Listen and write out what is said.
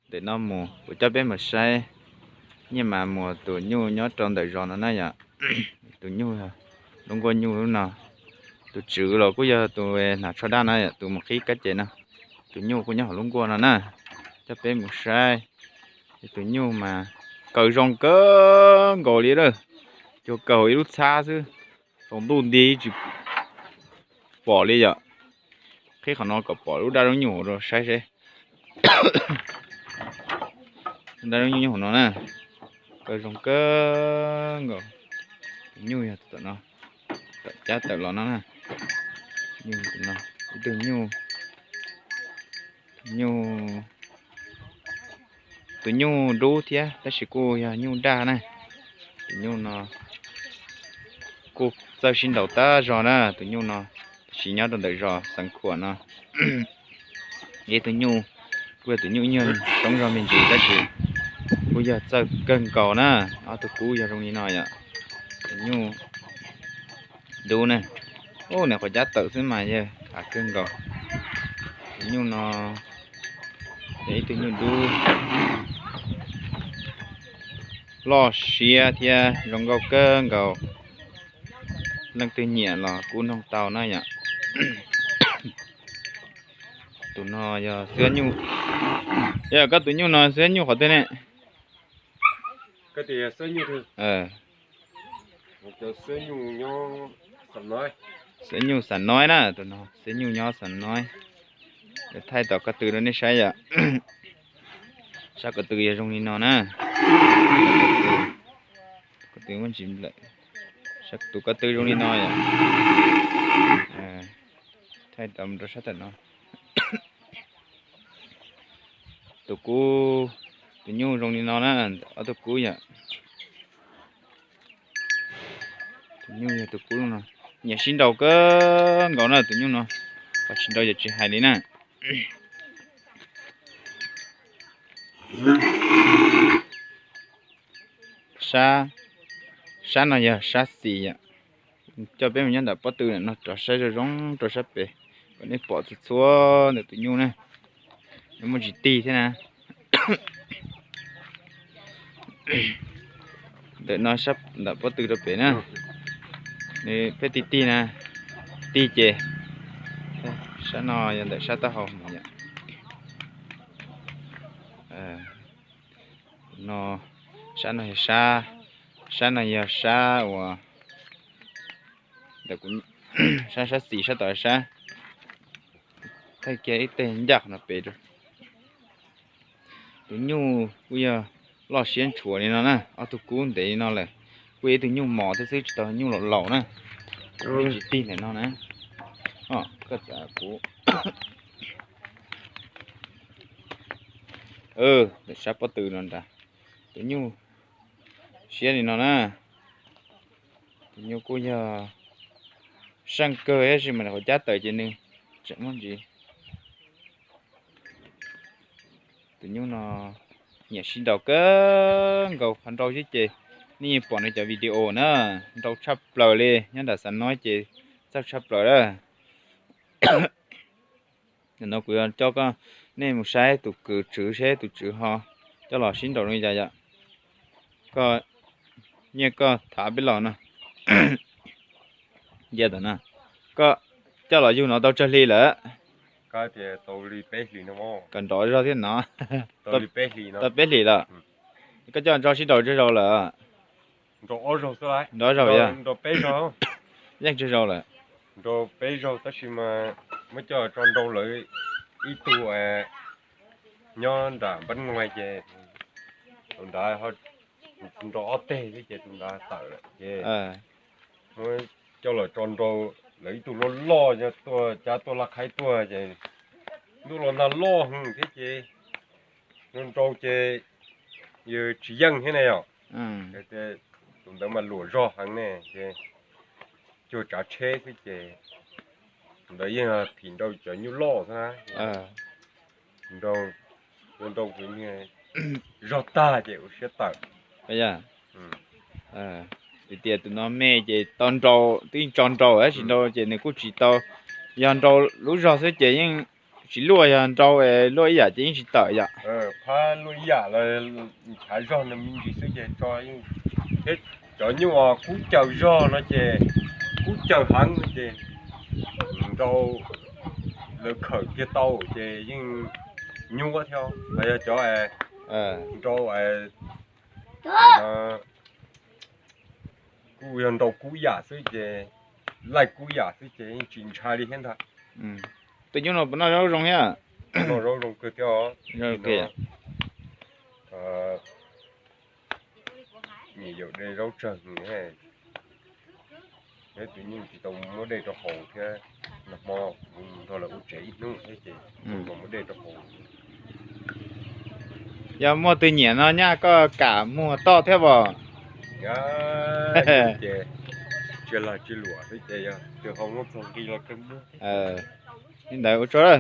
Ntawm no mus kuv coj peb mus saib Nyiaj Mas Muas tus nyuj nyob rau ntawm zos no na yom. Tus nyuj, lub nkuaj nyuj lub no, tus tswv los kuj yog tus hnav tsho daj no yom, tus mus qhib kab ces no. Tus nyuj kuj nyob hauv lub nkuaj no na. Coj peb mus saib, tus nyuj mas kaw zoo kawg nkaus li lawm, cuag kaw hauv ib lub txhab xwb, tsaus ntuj nti tsis pom li yom. Qhib qhov no kom pom lub dab lub nyuj rau saib seb. Dab lub nyuj nyob hauv no na, kaw zoo kawg nkaus. Tus nyuj yog tom no, tom cab tawm los no na. Nyuj no, ib tug nyuj, nyuj, tus nyuj dub thiab tab sis kuj yog nyuj daj na. Tus nyuj no kuj txawj sib nraus tag zog na, tus nyuj no, tab sis nyob rau ntawm zos Xeev Khuam no. Ib tug nyuj, kuj yog tus nyuj nyuag soob zog me ntsis tab sis kuj yog txawj kawg nkaus na. Ob tug kub yog zoo li no yom. Tus nyuj dub na, ub, nws qhov cab tawm xwb mas yog av kawg nkaus. Tus nyuj no yog ib tug nyuj dub loj siab thiab zoo nkauj kawg nkaus. Leej twg nyiam los kuj noog tau na yom. Tus no yog xwab nyuj. Yog koj tus nyuj no xwab nyuj qhov twg ne? Xwab nyuj Xam Noib na, tus no xwab nyuj nyob Xam Noib. Thaij tom ko tw rau nej saib yom. Sab ko tw yog zoo li no na. Ko tw muaj ntsis nplawm. Tus ko tw zoo li no yom. Thaij rau sab tom no. Tus kub, tus nyuj zoo li no na, ob tug kub yom. Tus nyuj yog tus kub no, nyiam sib nraus kawg nkaus na tus nyuj no, qhov tsis nraus ces tsis hais li na. Sab no yog sab xis yom. Coj peb mus nyob ntawm pob tw no rov saib zoo zoo rau sab pem kom nej pom txhua txhua ntawm tus nyuj na. Nws muaj tsis tig thiab na. Ntawm no sab ntawm pob tw rau pem na, nws pheej tig tig na, tig ces sab no yog ntawm sab taub hau no. Sab no yog sab, sab no yog sab uas, sab, sab xis sab tom sab. Thaij kiag ib teg ncaj qhov no pem rau. Tus nyuj kuj yog loj siab ntshuav li no na, ob tug kub ntev li no lawm, kuj yog ib tug nyuj mos thiab xwb tsis tau nyuj laus laus na. Tsis tig ntawm no na. Koj txav kuv ntawm sab pob tw no nrad, tus nyuj siab li no na. Tus nyuj kuj yog seej kawg tab sis mas nws qhov cab tawm ces nws tseem muaj ntsis. Tus nyuj no nyiam sib nraus kawg nkaus, qhov nraus xwb ces nej yeej pom nws cov video na, nraus tshaj plaws li, nyob nram Xam Noib ces txawj tshaj plaws lawm. Nim no kuv yuav coj koj, nej mus saib tus kws tswv seb tus tswv ho coj los sib nraus li cas yom. Koj, Nyiaj, koj thav peb los no. Koj coj los yug no tau tsawg hli lawm? Kom nrov zog thiab no. Tau peb hlis los? Koj coj nrog sib nraus tsawg zaus lawm? Nrov zaus yog? Yeej tsawg zaus lawm? Nrau peb zaug tab sis mas muab coj tso nrau lawv ib tug nyob nram Npab Nuaj ces tus ntawd nrau ob teg xwb ces tus ntawd tawm lawm ces muab coj los tso nrau lawv ib tug loj loj nyob tuaj cab tuaj Laj Khaib tuaj ces ntuj los nag loj heev thiab ces nrau nrau ces yawg tsis yeej thiab ne yom. Tus ntawd mas luam zog heev ne ces cuag tsav tsheb xwb ces tus ntawd yeej phim nrau cov nyuj loj xwb na. Nrau, nrau zog tag ces ua siab tawm. Vim tias tus no me ces tau nrau, twb yeej tso nrau tab sis nrau ces nws kuj tsis tau, yog nrau lub zog xwb ces yeej Tsis luaj, yog nrau luaj ib yam ces yeej tsis tawm yom. Phab luaj ib yam los nchav zog no me ntsis xwb ces tso, thiab cov nyuj uas kub caws zog no ces kub caws heev ces nrau lawv khawm kiag tau ces yeej nyuaj thiab. Ho yog cov nrau kuj yog nrau kub yam xwb ces, laij kub yam xwb ces yeej tsis ntshai li thiab ntag. Tus nyuj no puas noj zaub zoo thiab? Noj zaub zoo kawg thiab os. Nyiam yaum de zaub tsawg. Peb tus nyuj tsis tau muab dej rau haus thiab, nag hmo nrog lawv ua tsev ib hnub thiab ces tsis tau muab dej rau haus. Yog muaj twg nyiam no nyaj koj kam muag toj thiab os. Ces tsis lag tsis luam xwb ces yog tus ho muab txog nqi los kawg muag. Li ntawd ua tsaug.